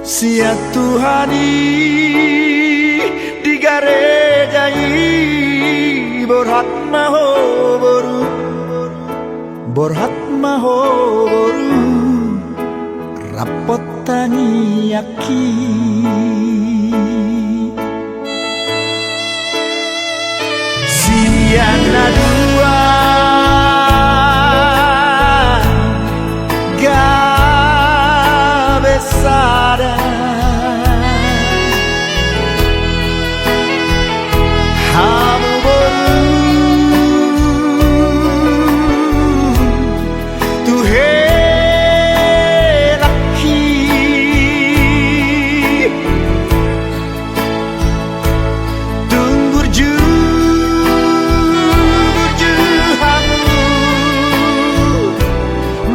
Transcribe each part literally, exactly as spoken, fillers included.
Sian Tuhan i di gareja i, borhat ma ho boru, borhat ma ho boru, rap hot tangiangki. Sian na dua gabe sada, hamu boru tu helangki. Tung burju, burju hamu,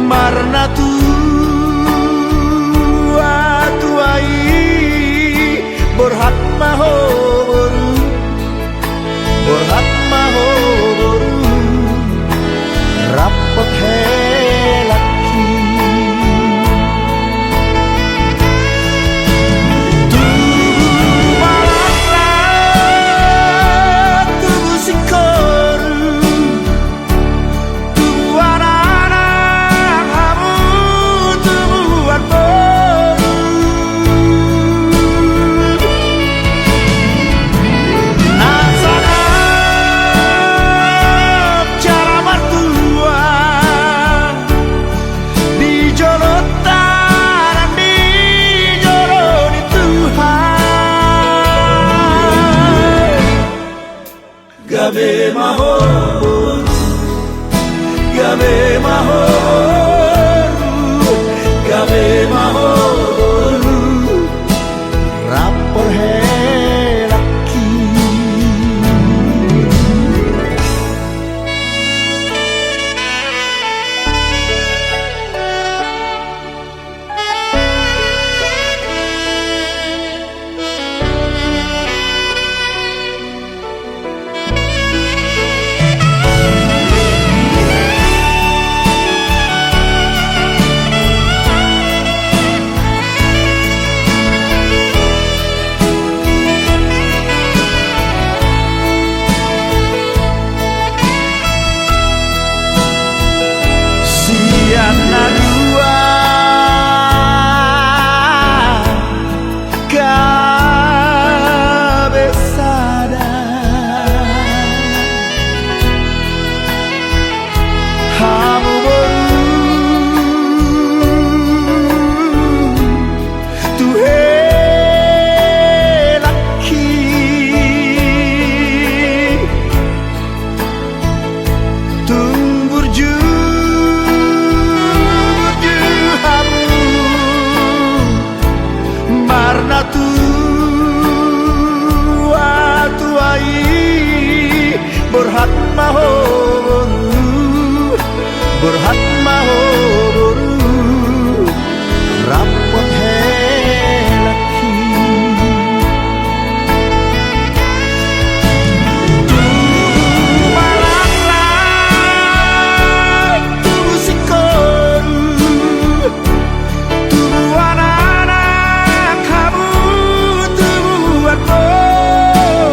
marnatua-tua i, borhat ma ho boru, borhat ma ho boru, rap hot helangki. Tubu balakna, tubu singkoru, tubu anak hamu, tubu boru. Na sangap jala martua di jolo tanan, di jolo ni Tuhan. Gabe ma ho boru, gabe ma ho boru, gabe ma ho boru, rap hot helangki. Sian na dua gabe sada, hamu boru tu helangki. Tung burju, burju hamu, marnatua-tua i, borhat ma ho boru, borhat ma ho boru, rap hot helangki. Tubu balakna, tubu singkoru, tubu anak hamu, tubu boru.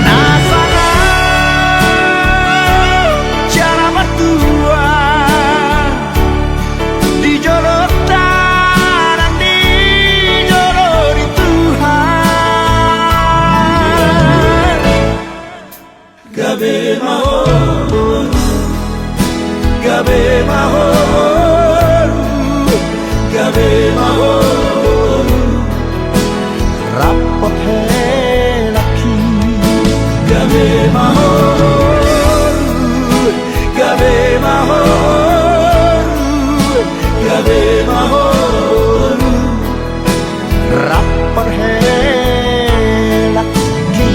Na sangap jala martua di jolo tanan, di jolo ni Tuhan. Gabe ma ho boru, gabe ma ho boru, gabe ma ho boru, rap hot helangki. Gabe ma ho boru, gabe ma ho boru, gabe ma ho boru, rap hot helangki.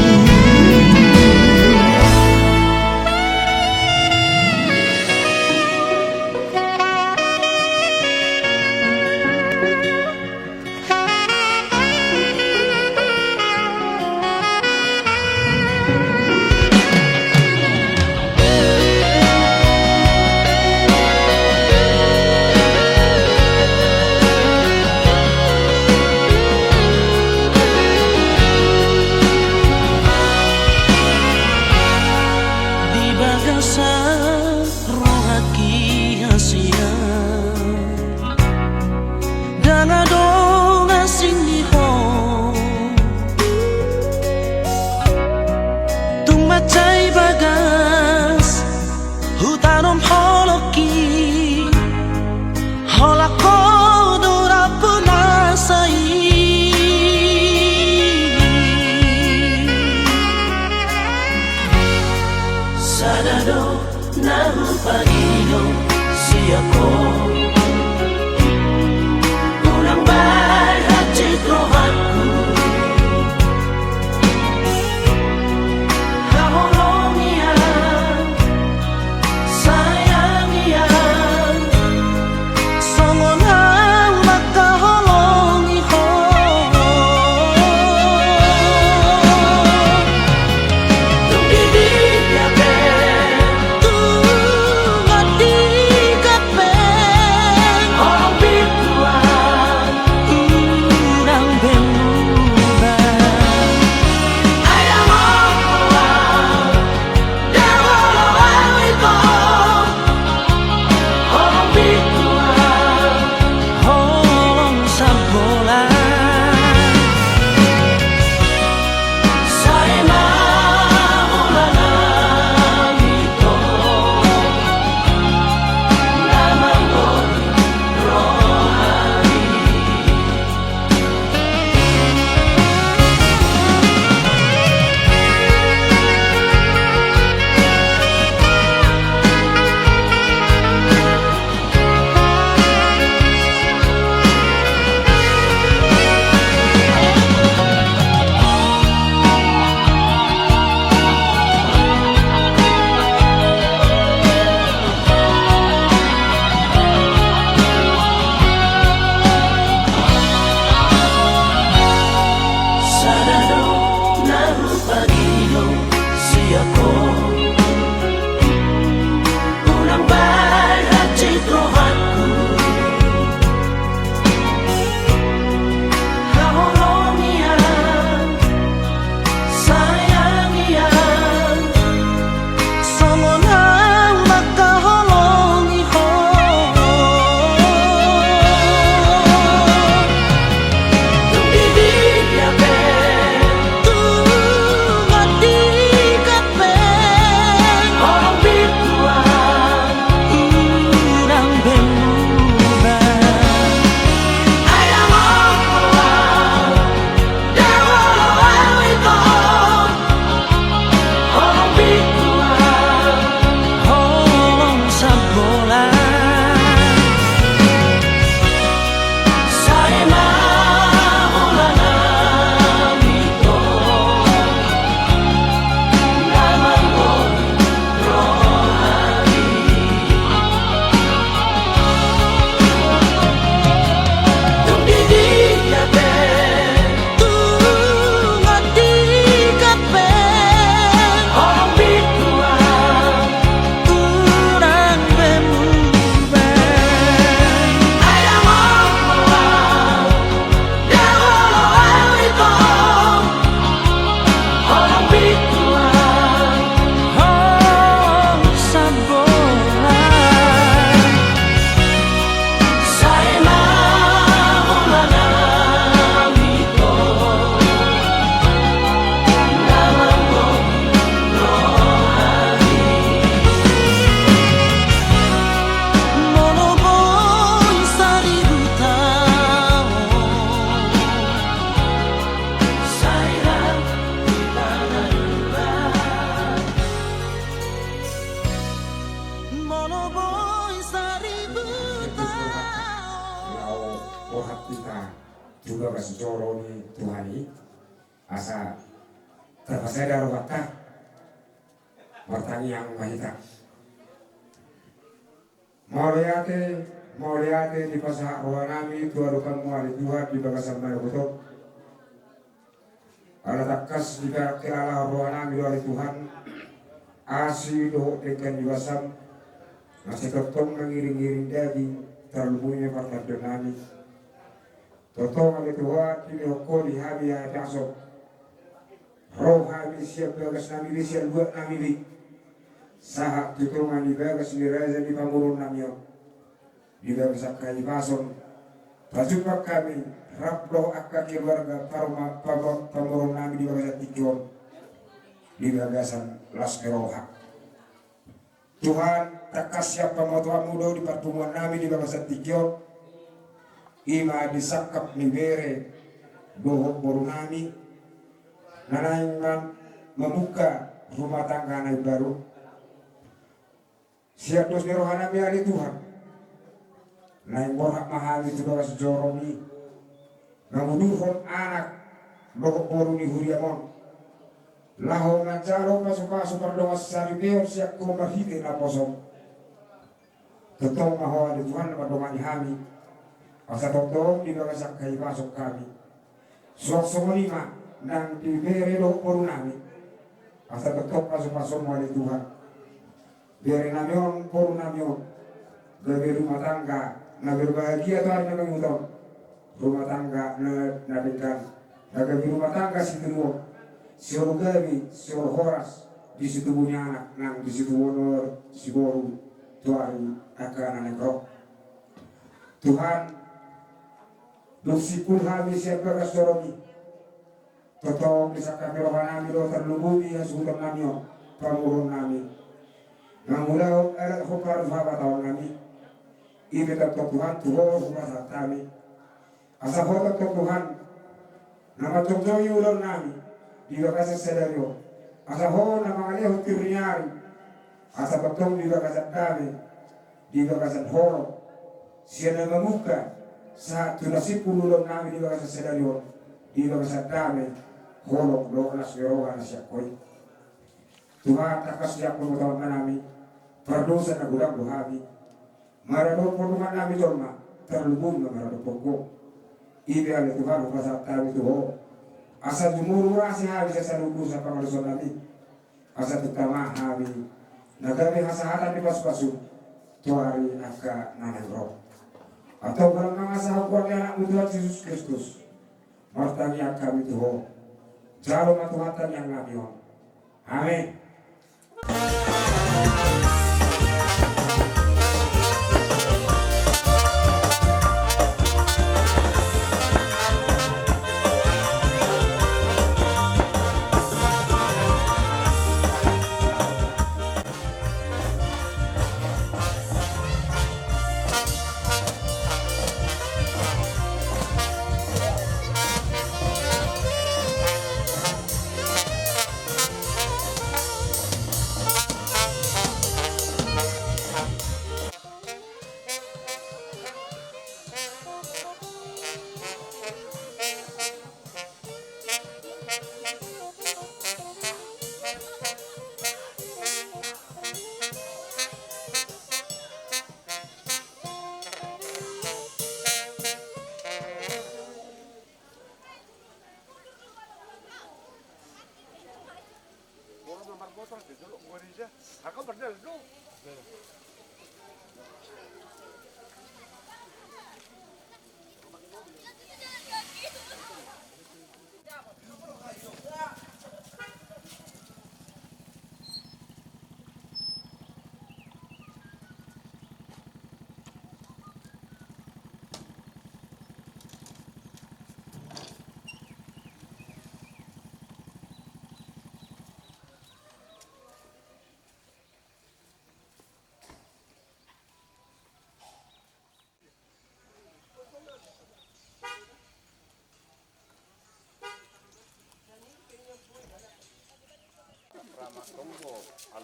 Bagas joro ni Tuhan i, asa tarpasada rohanta. Martangiang ma hita. Mauliate, mauliate dipasahat rohanami tu adopanmu ale Tuhan di bagasan manogot on. Ala tangkas dipahelalahon rohanami do ale Tuhan, asi dohot denggan ni basam, na sai tongtong mangiringiring daging, tarlumobi ma partangiangannami. Tongtong ale Tuhan, dilehon Ho di hami hahipason. Ro hami sian bagasnami be, sian luatnami be, sahat tu tonga ni bagas ni raja ni pamoruonnami on. Di bagasan hahipason, pajumpang hami rap dohot angka keluarga parma-, pamo-, pamoruonnami di bagasan tingki on, di bagasan las ni roha. Tuhan, tangkas sian pamotoanmu do di parpunguannami di bagasan tingki on, i ma di sangkap ni bere dohot borunami, na naeng ma-, mamungka rumah tangga na imbaru. Sian dos ni rohanami ale Tuhan, naeng borhat ma hami tu bagas joromi, mangudurhon anak dohot boru ni huriam on, laho manjalo pasupasu pardongan saripeon sian Ho marhite naposom. Tongtong ma Ho ale Tuhan na mandongani hami, asa tongtong di bagasan hahipason hami. Suang songon i ma nang di bere dohot borunami, asa tongtong pasupasumu ale Tuhan. Berenami on, borunami on, gabe rumah tangga na berbahagia tu ari na mangihut on. Rumah tangga na, na denggan, na gabe rumah tangga sitiruon, sihol gabe, sihol horas di situbu ni anak nang di situbu ni siboru tu ari angka na naeng ro. Tuhan, dung simpul hami sian bagas joromi, tongtong disangkapi rohanami do tarlumobi hasuhutonnami on, pamoruonnami, mangulahon adat hombar tu habataonnami. I pe tongtong Tuhan, tu Ho hupasahat hami. Asa Ho tongtong Tuhan, na manjongjongi ulaonnami di bagasan sadari on. Asa Ho na mangalehon tir ni ari, asa tongtong di bagasan dame, di bagasan holong, sian na mamungka sahat tu na simpul ulaonnami di bagasan sadari on, di bagasan dame, holong dohot las ni roha na sian Ho i. Tuhan, tangkas diampuni ma Tuhan nami pardosa na godang do hami. Maradophon dongan nami jolma, tarlumobi ma maradophon Ho. I pe ale Tuhan, hupasahat hami tu Ho, asa jumolo urasi hami sian saluhut dosa pangaluson nami, asa tongtong ma hami na gabe hasahatan ni pasupasu tu ari angka na naeng ro. Antong holan mangasahon goar ni Anakmu Tuhan Jesus Kristus, martangiang hami tu Ho. Jalo ma Tuhan tangiang nami on. Amen.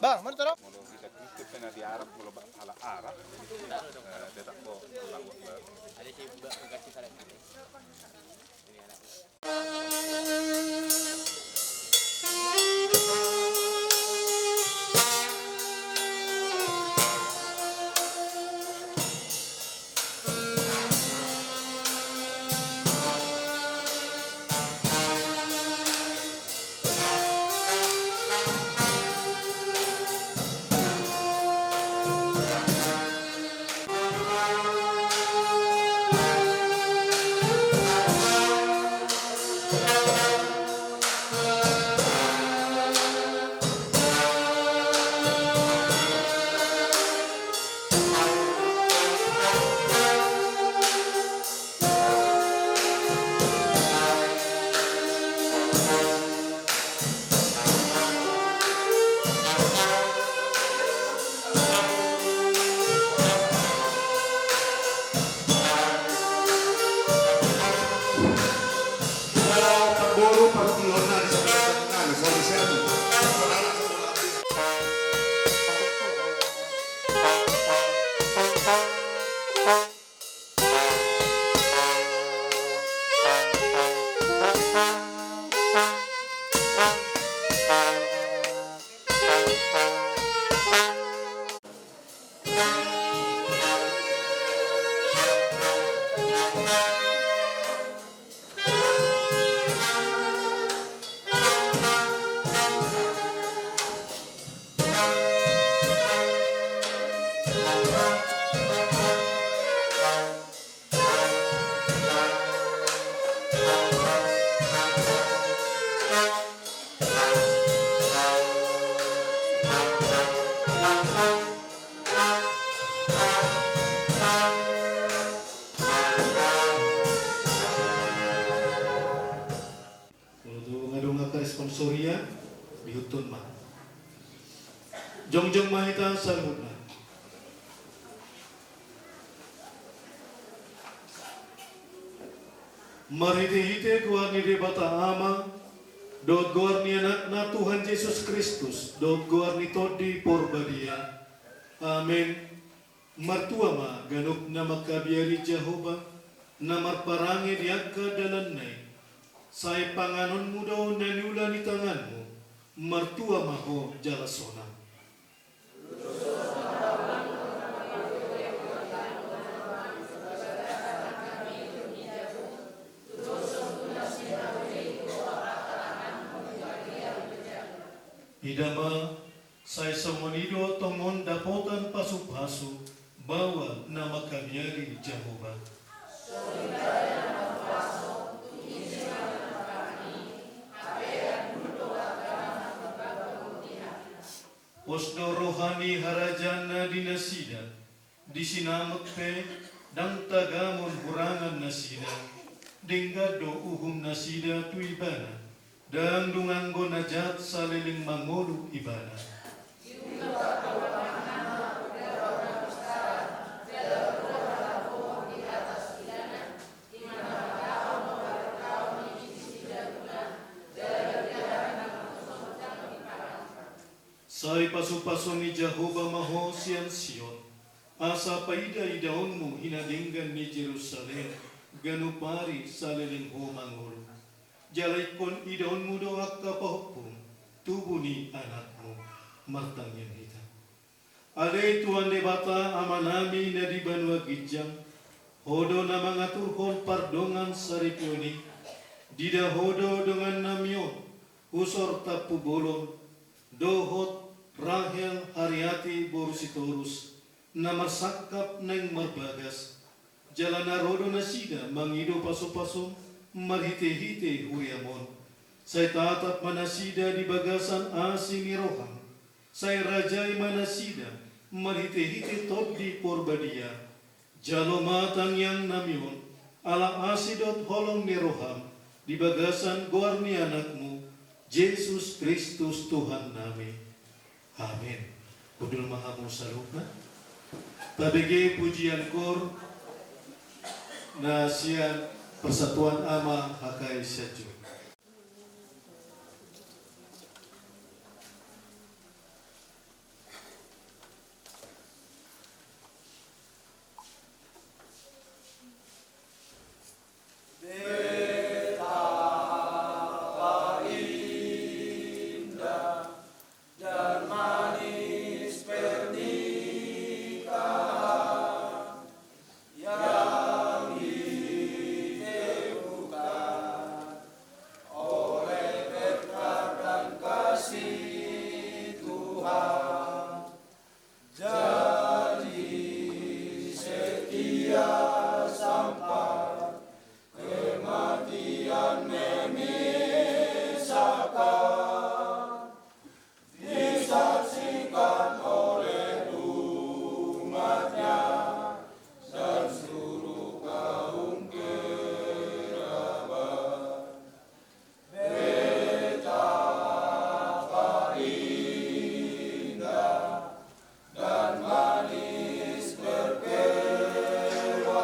Bang, mana taruh? Molo kita Kristen pernah diarap, molo ba-, ala arap. Eh, tetap kok, Allahu Akbar. Ada si Mbak kasih salam. Jongjong ma hita saluhutna. Marhitehite goar ni Debata Ama, dohot goar ni Anakna Tuhan Jesus Kristus, dohot goar ni Tondi Porbadia. Amen. Martua ma ganup na mangkabiari Jahowa, na marparange di angka dalanna i. Sai panganonmu do na niula ni tanganmu. Martua ma ho jala sonang. Ida ma, sai songon i do tongon dapotan pasupasu baoa na mangkabiari Jahowa. Pos do roha ni harajaanna di nasida, di sinamot pe ndang tagamon hurangan nasida, denggan do uhum nasida tu Ibana, ndang dung anggo na jat saleleng mangolu Ibana. Sai pasupasu ni Jahowa ma ho sian Sion, asa paidaidaonmu hinadenggan ni Jerusalem, ganup ari saleleng ho mangolu. Jala ingkon idaonmu do angka pahompum, tubu ni anakmu. Martangiang hita. Ale Tuhan Debata Amanami na di banua ginjang, ho do na mangaturhon pardongan saripeon i, diida ho do dongannami on, husor Tampubolon, dohot Rahel Hariati boru Sitorus, na marsangkap naeng marbagas, jala na ro do nasida mangido pasupasum marhitehite huriam on. Sai tatap ma nasida di bagasan asi ni roham, sai rajai ma nasida marhitehite Tondi Porbadia. Jalo ma tangiangnami on, ala asi dohot holong ni roham, di bagasan goar ni Anakmu, Jesus Kristus Tuhannami. Amen. Hundul ma hamu saluhutna. Tabege pujian koor na sian Persatuan Ama H K I Sianjur. Betapa indah dan manis pernikahan yang diteguhkan oleh berkat dan kasih Tuhan. Janji setia sampai kematian memisahkan, disaksikan oleh umatnya dan seluruh kaum kerabat. Betapa indah dan manis berkelana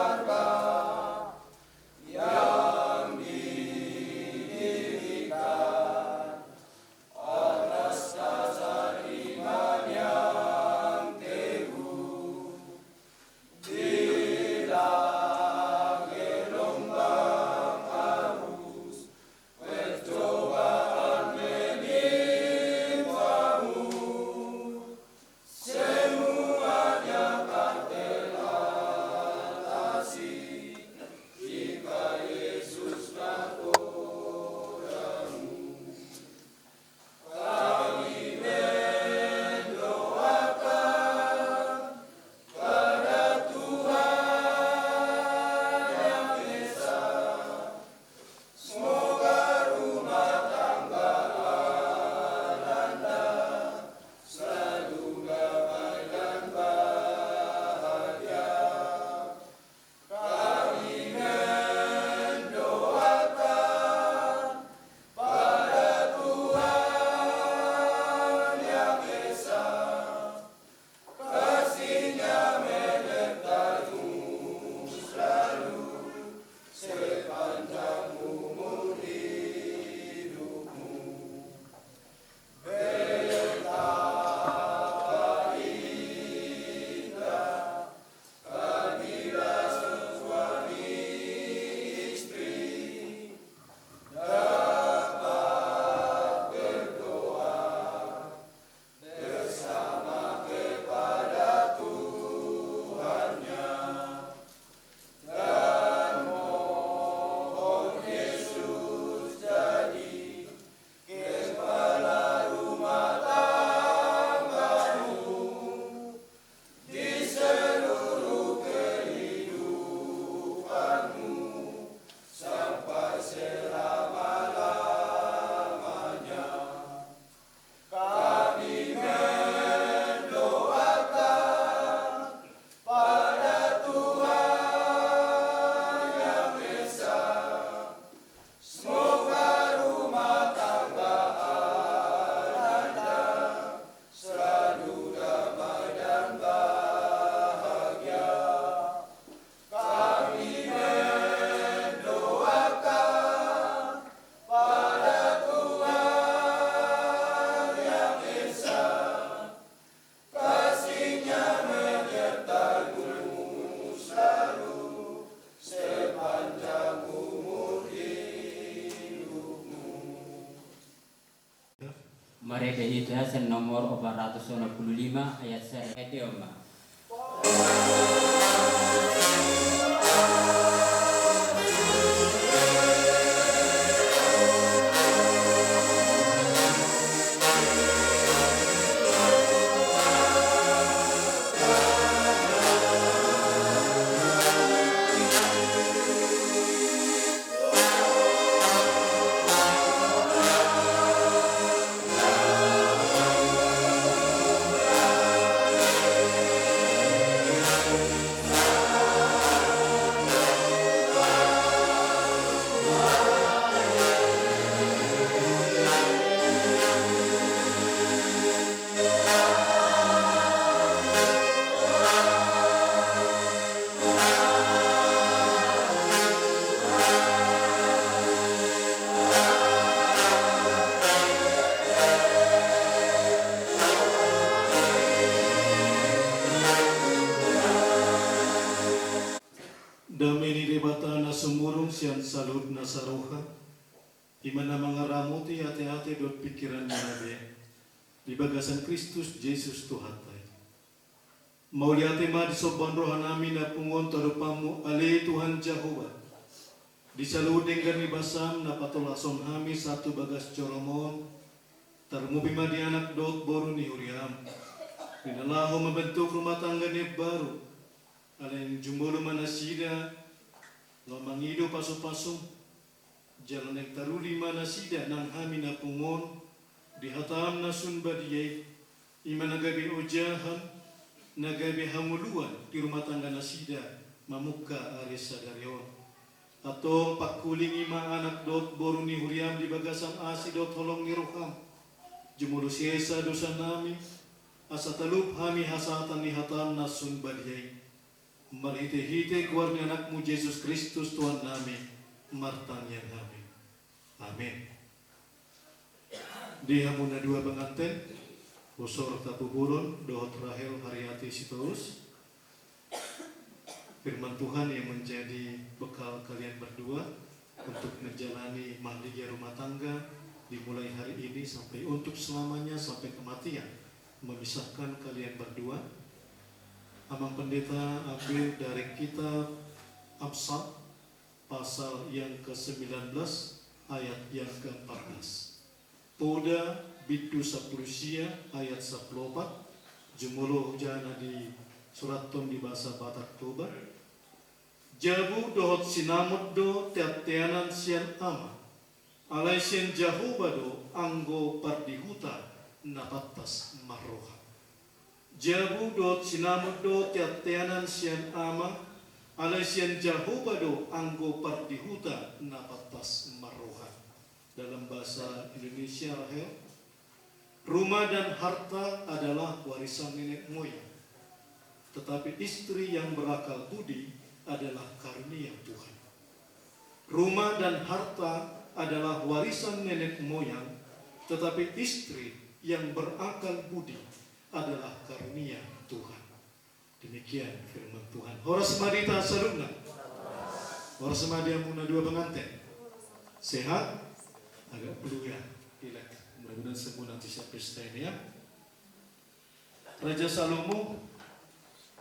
Marende hita sian nomor opat ratus onom pulu lima ayat sada. Ende on ma. Dame ni Debata na sumurung sian saluhut nasa roha, i ma na mangaramoti ateate dohot pingkiranmuna be, di bagasan Kristus Jesus Tuhanta i. Mauliate ma di sombaon rohanami na pungu on tu adopanMu, ale Tuhan Jahowa. Di saluhut denggan ni basam na patolashon hami sahat tu bagas joroM on, tarlumobi ma di anak dohot boru ni huriaM, di na laho mambentuk rumah tangga na imbaru. Alai jumolo ma nasida laho mangido pasupasuM. Jala naeng taruli ma nasida nang hami na pungu on di hataM na sun badia i, i ma na gabe ojahan, na gabe hangoluan di rumah tangga nasida mamungka ari sadari on. Antong pangkulingi ma anak dohot boru ni huriaM di bagasan asi dohot holong ni rohaM. Jumolo sesa dosanami, asa talup hami hasahatan ni hataM na sun badia i. Marhitehite goar ni AnakMu Jesus Kristus Tuhannami, martangiang hami. Amin. Di hamu na dua pengantin, Bosor Tampubolon dohot Rahel Hariati Sitorus, firman Tuhan yang menjadi bekal kalian berdua untuk menjalani mahligai rumah tangga dimulai hari ini sampai untuk selamanya, sampai kematian memisahkan kalian berdua. Amang Pendeta ambil dari kitab Amsal pasal yang kesembilan belas ayat yang keempat belas. Poda bindu sampulu sia ayat sampulu opat, jumolo hujana disurathon di bahasa Batak Toba. Jabu dohot sinamot do teanteanan sian ama, alai sian Jahowa do anggo pardihuta na pantas marroha. Jabu dohot sinamot do teanteanan sian ama, alai sian Jahowa do anggo pardihuta na pantas marroha. Dalam bahasa Indonesia, Rahel, rumah dan harta adalah warisan nenek moyang, tetapi istri yang berakal budi adalah karunia Tuhan. Rumah dan harta adalah warisan nenek moyang, tetapi istri yang berakal budi adalah karunia Tuhan. Demikian firman Tuhan. Horas ma di hita saluhutna. Horas ma di hamu na dua pengantin. Sehat? Agak flu ya. Pilek. Mudah-mudahan sembuh nanti siap pesta ini ya. Raja Salomo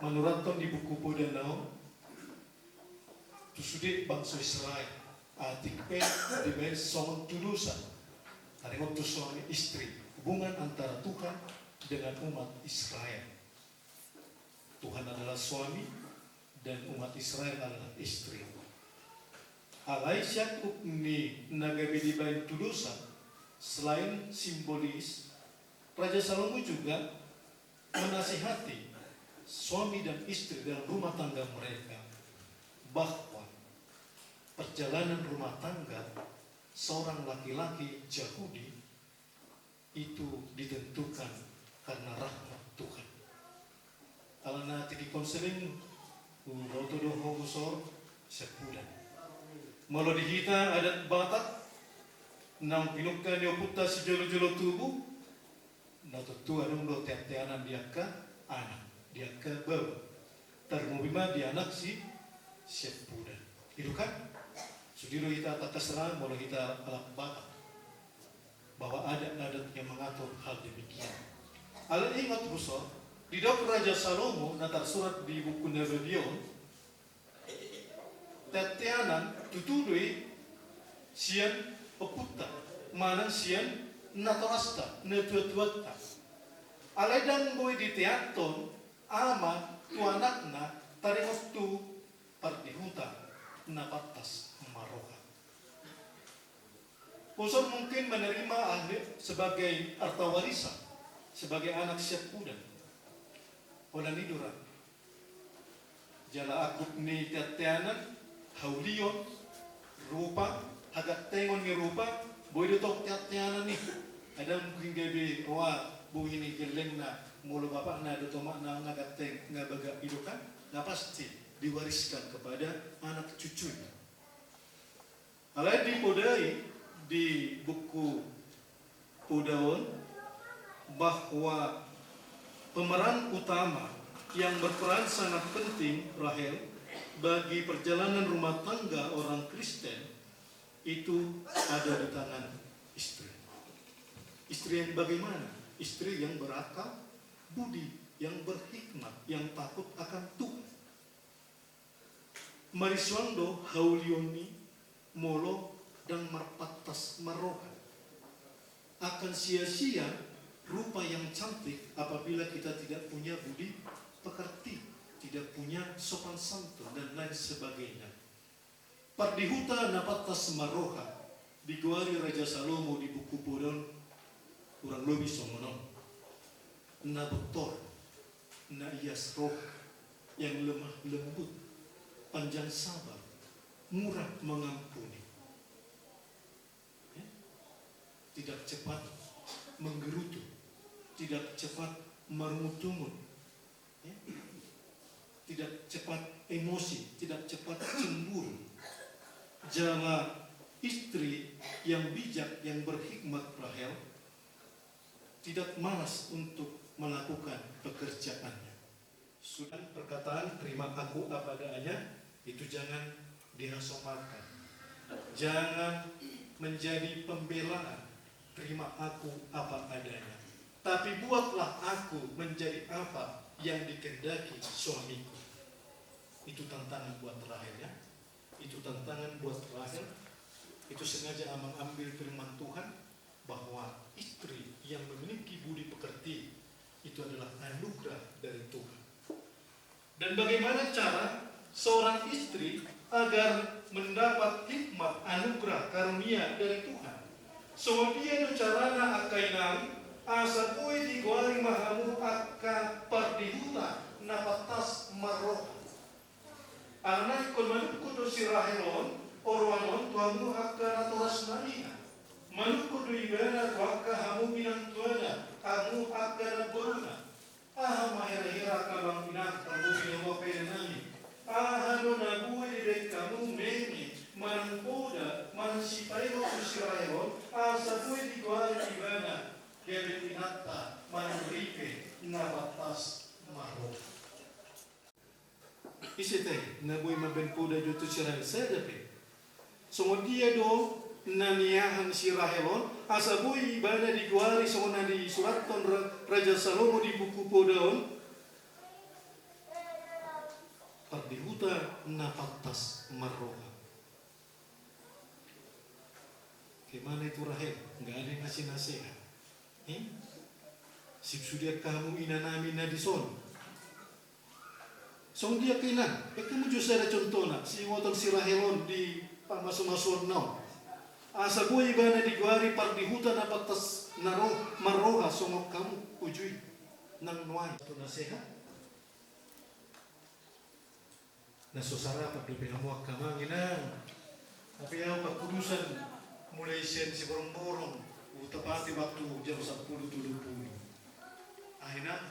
manurathon di buku Poda na on tu sude bangso Israel. Atik pe dibaen songon tudosan. Taringot tu suami istri, hubungan antara Tuhan dengan umat Israel. Tuhan adalah suami dan umat Israel adalah istri. Alai sian ni na gabe dibaen tudosan, selain simbolis, Raja Salomo juga menasihati suami dan istri dalam rumah tangga mereka bahwa perjalanan rumah tangga seorang laki-laki Yahudi itu ditentukan karena rahmat Tuhan. Alana tingki konseling, huboto do ho Bosor, siap Poda. Molo di hita adat Batak, naung pinungka ni ompunta sijolo-jolo tubu, na tontu adong do teanteanan di angka anak, di angka baoa. Tarlumobi ma di anak si siap Poda. I do kan? Sude do hita tangkas ra molo hita halak Batak. Bahwa adat-adat yang mengatur hal demikian. Alai ingot, husor, didok Raja Salomo na tarsurat di buku na badia on, teanteanan tutu do i sian ompunta, manang sian natorasta, natuatuanta. Alai ndang boi diteanhon ama tu anakna taringot tu pardihuta na pantas marroha. Husor mungkin menerima ahli sebagai harta warisan, sebagai anak siampudan. Holan i do ra. Jala angkup ni teanteanan, haulion, rupa, hagantengon ni rupa, boi do tong teanteanan i. Ndang mungkin gabe roa bohi ni gellengna, molo bapakna dohot omakna nga ganteng, nga bagak, i do kan, nga pasti diwariskan kepada anak cucunya. Alai dipodai di buku Poda on bahwa pemeran utama yang berperan sangat penting, Rahel, bagi perjalanan rumah tangga orang Kristen itu ada di tangan istri. Istri yang bagaimana? Istri yang berakal budi, yang berhikmat, yang takut akan Tuhan. Marisuang do haulion i molo ndang marpantas marroha. Akan sia-sia rupa yang cantik apabila kita tidak punya budi pekerti, tidak punya sopan santun, dan lain sebagainya. Pardihuta na pantas marroha digoari Raja Salomo di buku Poda on, kurang lobi songon on. Na botor, na ias roha, yang lemah lembut, panjang sabar, murah mengampuni. Ya? Tidak cepat menggerutu, tidak cepat marungutungut, ya? Tidak cepat emosi, tidak cepat cemburu. Jala istri yang bijak, yang berhikmat, Rahel, tidak malas untuk melakukan pekerjaannya. Sudah, perkataan "terima aku apa adanya" itu jangan dihasomalkan. Jangan menjadi pembelaan "terima aku apa adanya". Tapi buatlah aku menjadi apa yang dikehendaki suamiku. Itu tantangan buat Rahel, ya. Itu tantangan buat Rahel. Itu sengaja Amang ambil firman Tuhan, bahwa istri yang memiliki budi pekerti itu adalah anugerah dari Tuhan. Dan bagaimana cara seorang istri agar mendapat hikmat, anugerah, karunia dari Tuhan? Songon dia do carana, angka inang, asa boi digoari ma hamu angka pardihuta na pantas marroha? Alana ingkon manungkun do si Rahel on oroan on tu hamu angka natorasna i. Manungkun do ibana tu angka hamu inantuana, hamu angka namboruna. Aha ma hira-hira angka amang inang, tarlumobi hamu angka inanami? Aha do na boi dibaen hamu meme manang poda manang sipaingot tu si Rahel on asa boi digoari ibana gabe inanta manang ripe na pantas marroha? Ise tahe na boi mambaen poda jo tu si Rahel? Sada pe. Songon dia do na niahan si Rahel on asa boi ibana digoari songon na disurathon ra-, Raja Salomo di buku Poda on, pardihuta na pantas marroha? Kemana itu Rahel? Nggak ada yang ngasih nasihat. Eh? Sip sude angka hamu inanami na dison. Songon dia angka inang, baen hamu jo sada contohna, siingoton si Rahel on di pamasu-masuonna on. Asa boi ibana digoari pardihuta na pantas na ro-, marroha songon hamu uju i. Nang nuaeng tu nasihat. Na so sarapan dope hamu angka amang inang. Tapi ahu pangkudusan mulai sian siborongborong, hutapati waktu jam sampulu tolu pulu. Aha inang?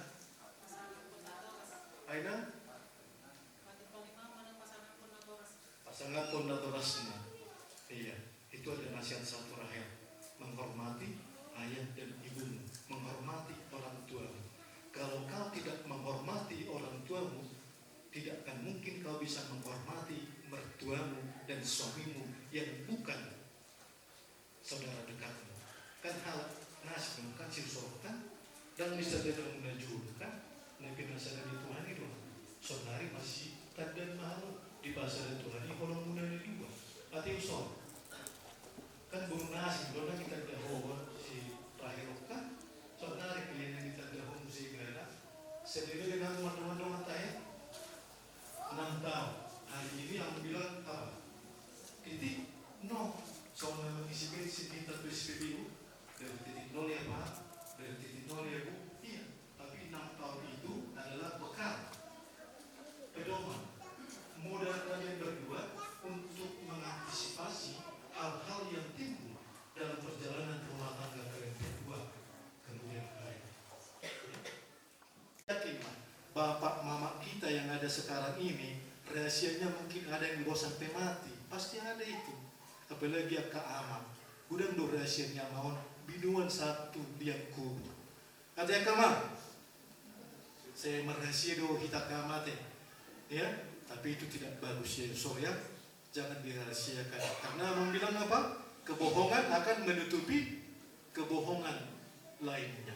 Aha inang? Pasangaphon natorasna. Iya. Itu ada nasihat satu, Rahel. Menghormati ayah dan ibumu, menghormati orang tuamu. Kalau kau tidak menghormati orang tuamu, tidak akan mungkin kau bisa menghormati mertuamu dan suamimu yang bukan saudara dekatmu. Kan halak na asing kan siusorkan dan bisa jadi muna julu kan. Na pinasada ni Tuhan i do. Sonari masih tanda mahal di pasada Tuhan i holong muna ni dua. Ate usor. Kan boru na asing do na kita dahoa si Rahel kan. Sonari kalian yang kita dahoa musik gana. Sendiri dengan teman-teman dong tahe. Enam tahun. Hari ini yang bilang apa? Titik nol. Soalnya mengisi bensin kita tuh S P B U. Dari titik nol ya Pak. Dari titik nol ya Bu. Iya. Tapi enam tahun itu adalah bekal. Pedoman. Modal kalian berdua untuk mengantisipasi hal-hal yang timbul dalam perjalanan rumah tangga kalian berdua kemudian hari. Yakin ma, bapak mama kita yang ada sekarang ini, rahasianya mungkin ada yang dibawa sampai mati. Pasti ada itu. Apalagi angka ama. Godang do rahasia ni ama on, binuan sahat tu liang kubur. Ate angka ama. Sai marrahasia do hita angka ama ate. Ya, tapi itu tidak bagus ya, usor ya. Jangan dirahasiakan. Karena membilang apa? Kebohongan akan menutupi kebohongan lainnya.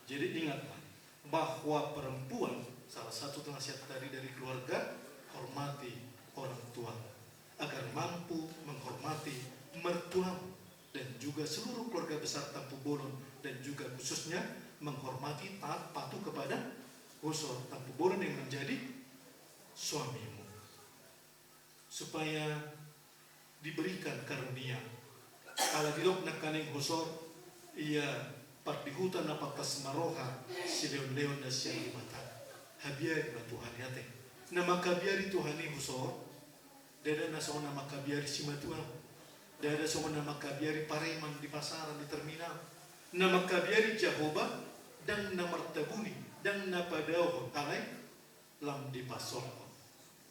Jadi ingatlah bahwa perempuan, salah satu nasihat tadi dari keluarga, hormati orang tua agar mampu menghormati mertuamu dan juga seluruh keluarga besar Tampubolon dan juga khususnya menghormati, taat, patuh kepada usor Tampubolon yang menjadi suamimu. Supaya diberikan karunia. Ala didok nangkaning usor, ia pardihuta na pantas maroha, sileonleon na sian Debata. Habiari ma Tuhan i ate. Na mangkabiari Tuhan i usor, ndada na songon na mangkabiari simatua. Ndada songon na mangkabiari pareman di pasaran, di terminal. Na mangkabiari Jahowa, ndang na martabuni, ndang na padaohon, alai lam dipasolhon.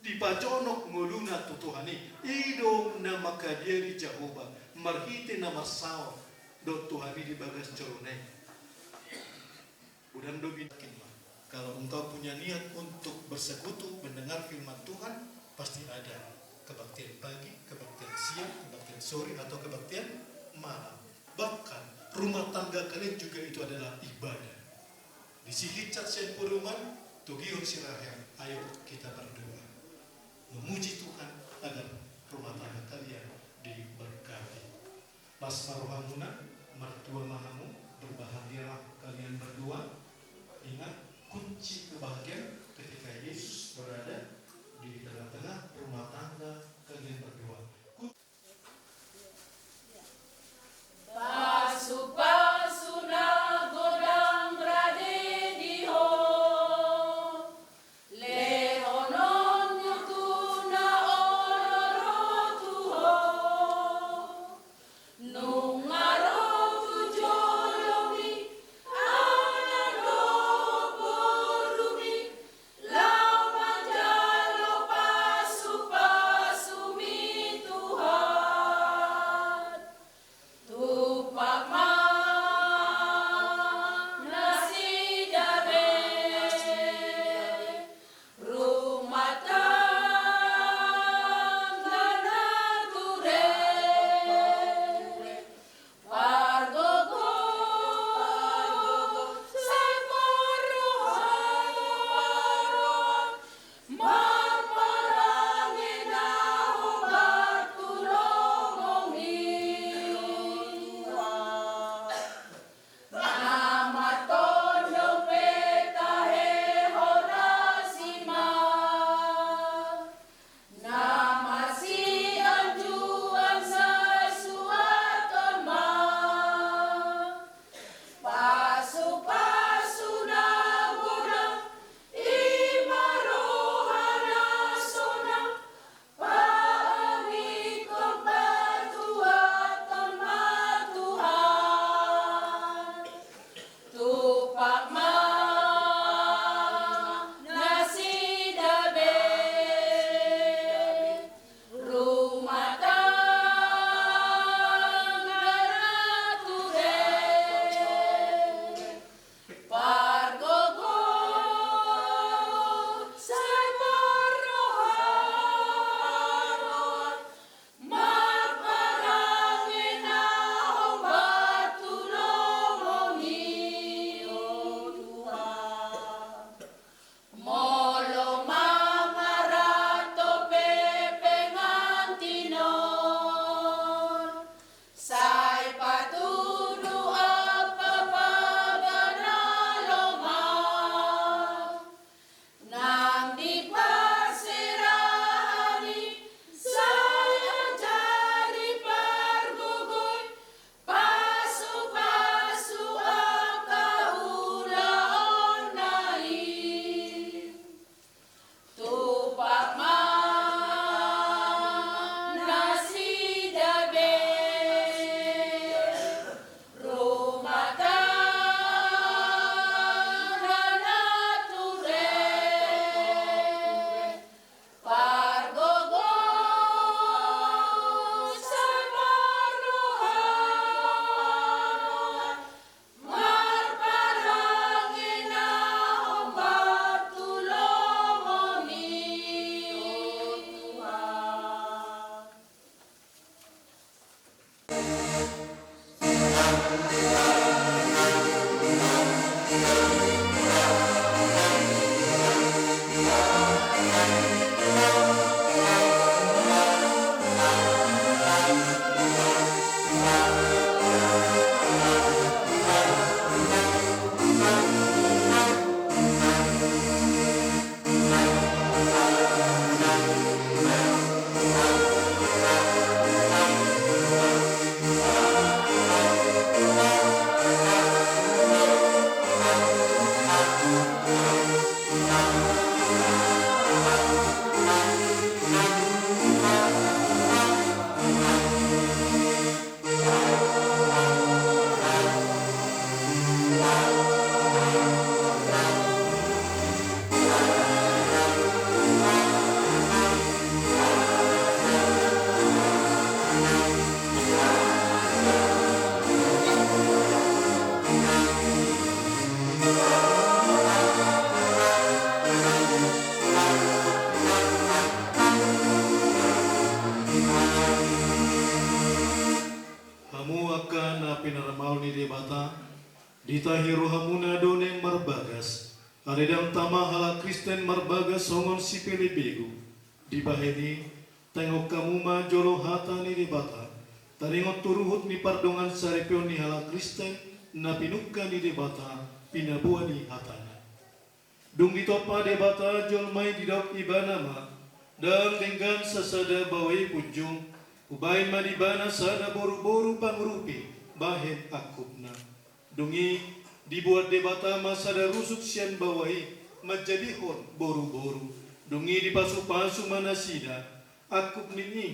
Dipajonok ngoluna tu Tuhan i. I do na mangkabiari Jahowa marhite na marsaor dohot Tuhan i di bagas jolona i. Godang do binakin ma. Kalau engkau punya niat untuk bersekutu mendengar firman Tuhan, pasti ada kebaktian pagi, kebaktian siang, kebaktian sore, atau kebaktian malam. Bahkan rumah tangga kalian juga itu adalah ibadah. Disi Richard sian Podoman, togihon si Rahel, ayo kita berdoa. Memuji Tuhan agar rumah tangga kalian diberkati. Las ma rohamuna, martua ma hamu, berbahagialah kalian berdua. Ingat, kunci kebahagiaan ketika Yesus berada di tengah-tengah rumah tangga kalian berdua. Pasupasu na godang rade di ho, lehonon tu na olo ro tu ho, nunga ro tu jo Debata, ditahi rohamuna do naeng marbagas, asa dang tama halak Kristen marbagas songon sipelebegu. Dibahen i, taringot hamu ma jolo hata ni Debata, taringot tu ruhut ni pardongansaripeon ni halak Kristen, na pinungka ni Debata, pinaboa ni hatana. Dung ditompa Debata jolma i, didok Ibana ma, dang denggan sasada baoa i punjung, hubahen ma di ibana sada boruboru pangurupi bahen angkupna. Dung i, dibuat Debata ma sada rusuk sian baoa i manjadihon boruboru. Dung i dipasupasu ma nasida. Angkup ni i,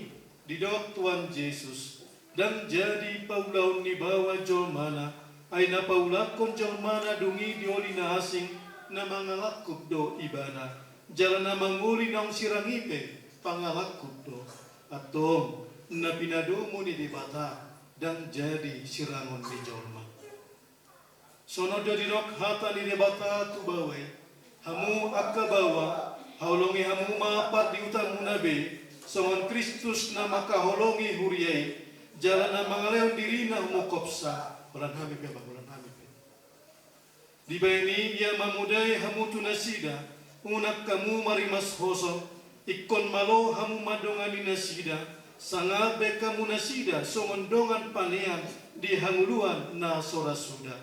didok Tuhan Jesus, dang jadi paulahon ni baoa jolmana, ai na paulahon jolmana dung i dioli na asing, na mangalangkup do ibana, jala na mangoli naung sirang i pe pangalangkup do. Antong, na pinadomu ni Debata, dang jadi sirangon ni jolma. Songon do didok hata ni Debata tu baoa i, hamu angka baoa, haholongi hamu ma pardihutamuna be, songon Kristus na mangkaholongi huria i, jala na mangalehon dirina humongkopsa. Holan hami pe, Bang, holan hami pe. Dibahen i, ia mamodai hamu tu nasida, unang hamu marimas hoso, ingkon malo hamu mandongani nasida, sangap bahen hamu nasida songon dongan panean di hangoluan na so ra suda.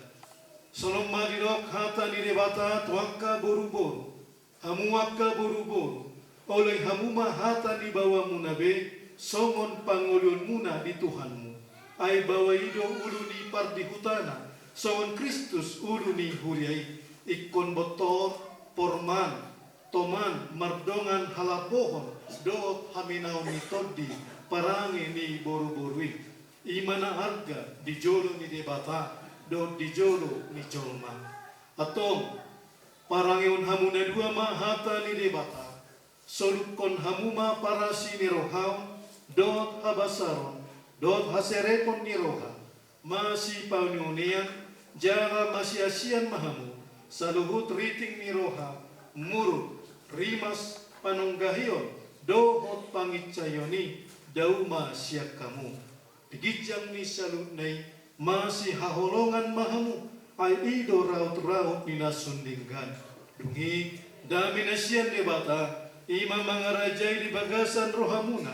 Songon ma didok hata ni Debata tu angka boruboru, hamu angka boruboru, holongi hamu ma hata ni baoamuna be, songon pangolihonmuna di Tuhanmu. Ai baoa i do ulu ni pardihutana, songon Kristus ulu ni huria i, ingkon bontor, porman, toman, mardongan halambohon dohot hamenaon ni tondi parange ni boruboru i. I ma na arga di jolo ni Debata dohot di jolo ni jolma. Antong, parangehon hamu na dua ma hata ni Debata. Solukhon hamu ma parasi ni rohaon, dohot habasaron, dohot haserepon ni roha, masipauneunean, jala masiasian ma hamu, saluhut riting ni roha, muruk, rimas, panonggahion, dohot panginsaion i, dao ma sian hamu. Di ginjang ni saluhutna i, masihaholongan ma hamu, ai i do raotraot ni na sun denggan. Dung i, dame na sian Debata, i ma mangarajai di bagasan rohamuna,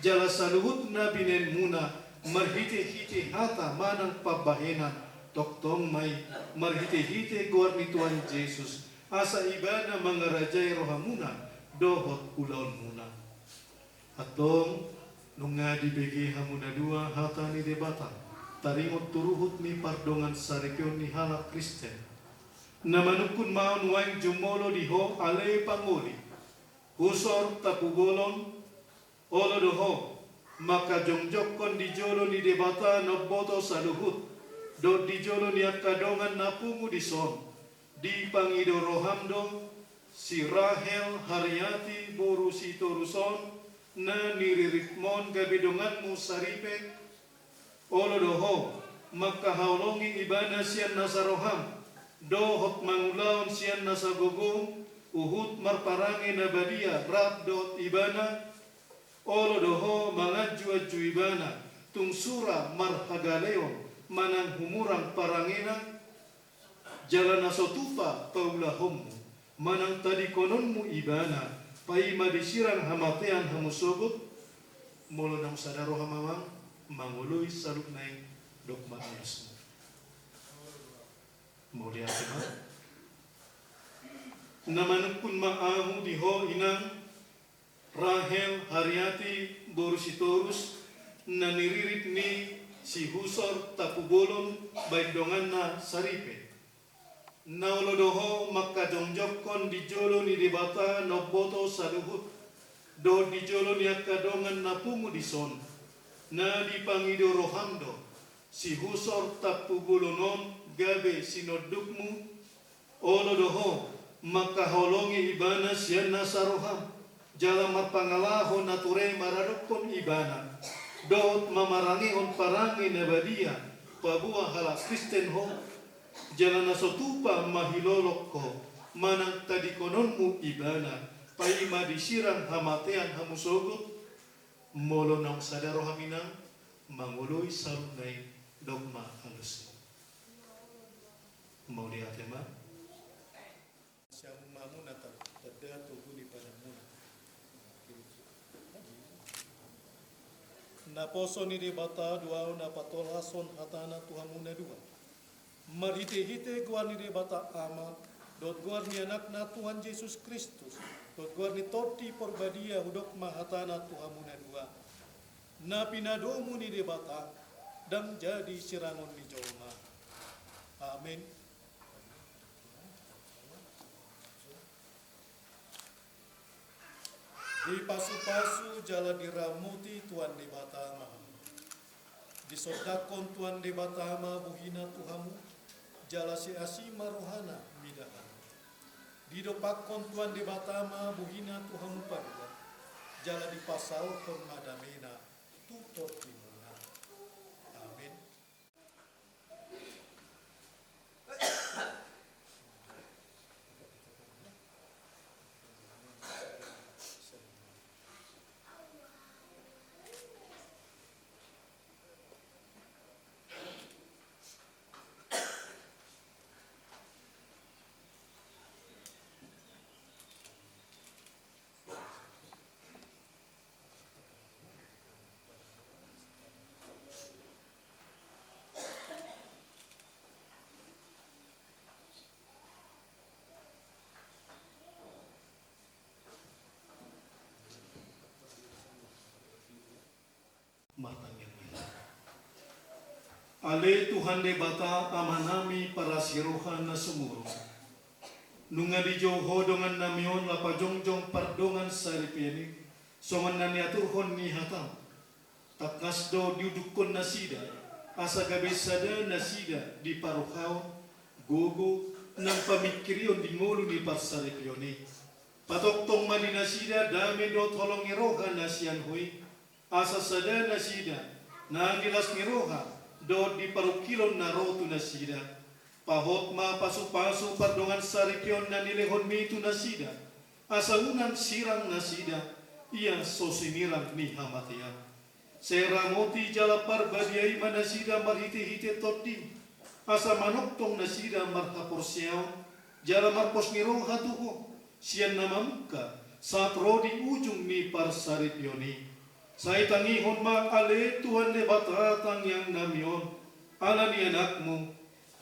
jala saluhut na binahenmuna, marhitehite hata manang pambahenan, tongtong ma i, marhitehite goar ni Tuhan Jesus, asa ibana mangarajai rohamuna, dohot ulaonmuna. Antong, nunga dibege hamu na dua hata ni Debata, taringot tu ruhut ni pardongansaripeon ni halak Kristen. Na manungkun ma nuaeng jumolo di ho ale pangoli, husor tampubolon, olo do ho, mangkajongjongkon di jolo ni Debata na umboto saluhut, dohot di jolo ni angka dongan na pungu dison, dipangido roham do, si Rahel Hariati boru Sitorus on, na niriritmon gabe donganmu saripe, olo do ho, mangkahaholongi ibana sian nasa roham, dohot mangulahon sian nasa gogom, huhut marparange na badia rap dohot ibana, olo do ho manganjuanju ibana, tung sura marhagaleon, manang humurang parangena, jala na so tupa paulahonmu, manang tadingkononmu ibana, paima disirang hamatean hamu sogot, molo naung sada roham amang, mangoloi saluhutna i, dok ma alusmu. Mauliate ma. Na manungkun ma ahu di ho inang, Rahel Hariati boru Sitorus, na niririt ni si Husor Tampubolon baen donganna saripe. Na olo do ho mangkajongjongkon di jolo ni Debata na umboto saluhut, dohot di jolo ni angka dongan na pungu dison, na dipangido roham do, si Husor Tampubolon on gabe sinondukmu, olo do ho mangkaholongi ibana sian nasa roham, jala marpangalaho na ture maradophon ibana, dohot mamarangehon parange na badia, paboa halak Kristen ho, jala na so tupa mahilolong ho, manang tadingkononmu ibana, paima disirang hamatean hamu sogot, molo naung sada roham inang, mangoloi saluhutna i, dok ma alusmu. Mauliate ma. Siamun ma hamuna tanda togu ni padanmuna. Naposo ni Debata do ahu na patolhashon hatana tu hamu na dua. Marhitehite goar ni Debata Ama, dohot goar ni Anakna Tuhan Jesus Kristus, dohot goar ni Tondi Parbadia, hudok ma hatana tu hamu na dua. Na pinadomu ni Debata, ndang jadi sirangon ni jolma. Amen. Dipasupasu jala diramoti Tuhan Debata ma hamu. Disondangkon Tuhan Debata ma bohina tu hamu, jala sai asi ma rohana mida hamu. Didompakkon Tuhan Debata ma bohina tu hamu paduahon, jala dipasaorhon ma damena tu tondimuna. Amen. Martangiang ma hita. Ale Tuhan Debata, Amanami parasi roha na sumurung. Nunga dijou Ho dongannami on laho pajongjong pardongansaripeon i, songon na niaturhon ni hataM. Tangkas do diudukkon nasida, asa gabe sada nasida di parrohaon, gogo, nang pamingkirion di ngolu ni parsaripeon i. Patongtong ma di nasida dame dohot holong ni roha na sian Ho i, asa sada nasida, nang di las ni roha, dohot di parungkilon na ro tu nasida. Pahot ma pasupasu pardongansaripeon na nilehonMi tu nasida, asa unang sirang nasida, ia so sinirang ni hamatean. Sai ramoti jala parbadiai ma nasida marhitehite TondiM, asa manongtong nasida marhaporseaon, jala marpos ni roha tu Ho, sian na mamungka, sahat ro di ujung ni parsaripeon i. Sai tangihon ma ale Tuhan Debata tangiangnami on, ala ni AnakMu,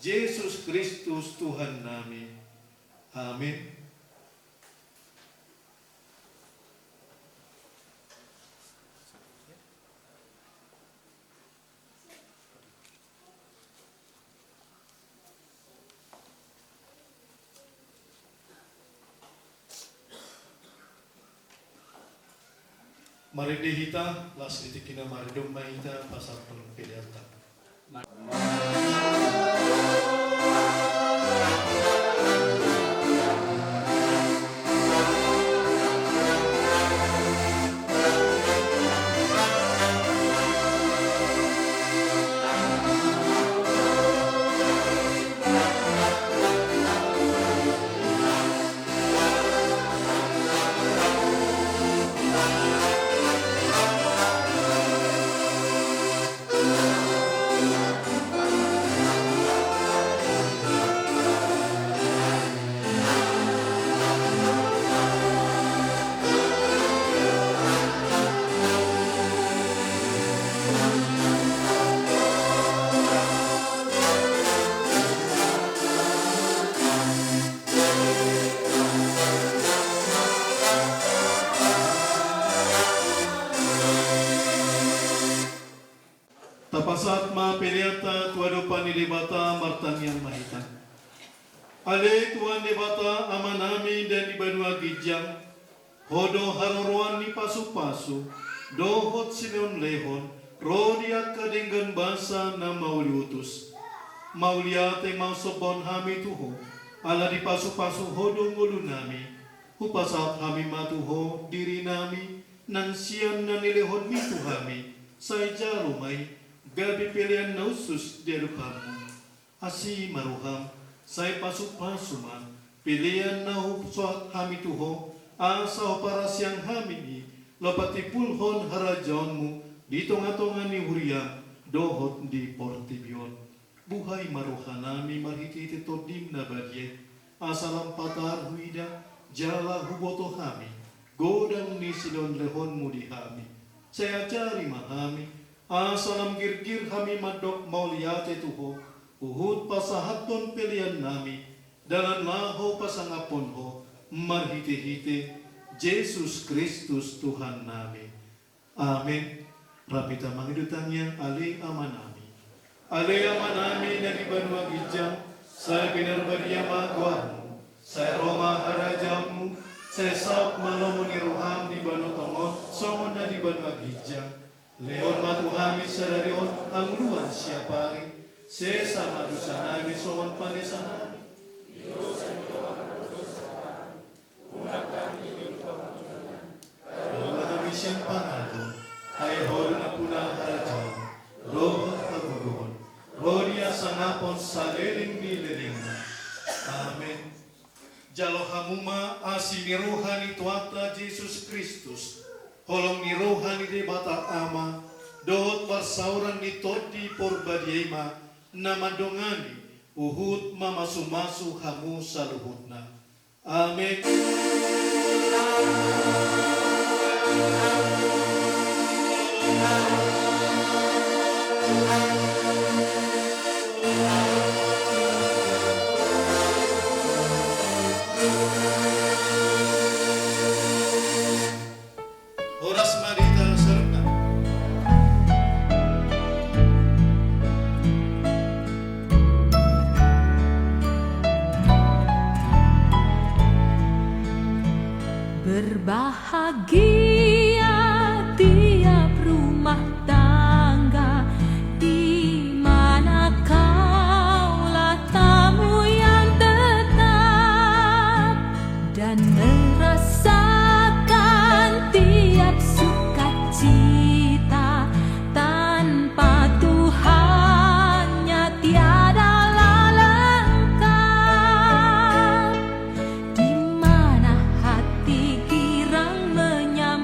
Jesus Kristus Tuhannami. Amen. Marende hita, las di tingki na marende on ma hita pasahathon peleanta. Tapasahat ma peleanta tu adopan ni Debata, martangiang ma hita. Ale Tuhan Debata, Amanami na di banua ginjang, Ho do haroroan ni pasupasu dohot silehonlehon ro di angka denggan basa na mauliutus. Mauliate ma husombahon hami tu Ho, ala dipasupasu Ho do ngolunami. Hupasahat hami ma tu Ho dirinami, nang sian na nilehonMi tu hami, sai jalo ma i gabe pelean na hushus di adopanMu. Asi ma rohaM, sai pasupasu ma pelean na husohot hami tu Ho, asa huparasiang hami i laho patimbulhon harajaonMu di tongatonga ni huriaM dohot di portibi on. Buhai ma rohanami marhitehite Tondim na badia i, asa lam patar huida jala huboto hami godang ni silehonlehonmu di hami. Sai ajari ma hami, asa lam girgir hami mandok mauliate tu Ho, huhut pasahathon peleannami dalan laho pasangaphon Ho, marhitehite Jesus Kristus Tuhannami. Amen. Rap hita mangido tangiang. Ale Amanami. Ale Amanami na di banua ginjang, sai pinarbadia ma goarmu, sai ro ma harajaonmu, sai saut ma lomo ni roham di banua tonga on songon na di banua ginjang. Lehon ma tu hami sadari on hangoluan siapari, sesa ma dosanami songon panesanami. Unang hami diuduti tu pangunjunan, jalo ma hami sian pangago, ai Ho do nampuna harajaon, dohot hagogoon, ro di hasangapon saleleng ni lelengna. Amen. Jalo hamu ma asi ni roha ni Tuhanta Jesus Kristus, holong ni roha ni Debata Ama, dohot parsaoran ni Tondi Porbadia i ma na mandongani huhut mamasumasu hamu saluhutna. Amen. Horas ma di hita saluhutna. Berbahagia tiap rumah tangga di mana kaulah tamu yang tetap dan merasakan tiap sukacita. Tanpa Tuhannya tiadalah lengkap. Di mana hati girang menyambut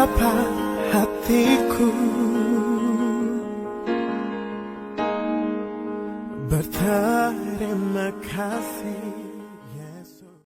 Apa hatiku berterima kasih.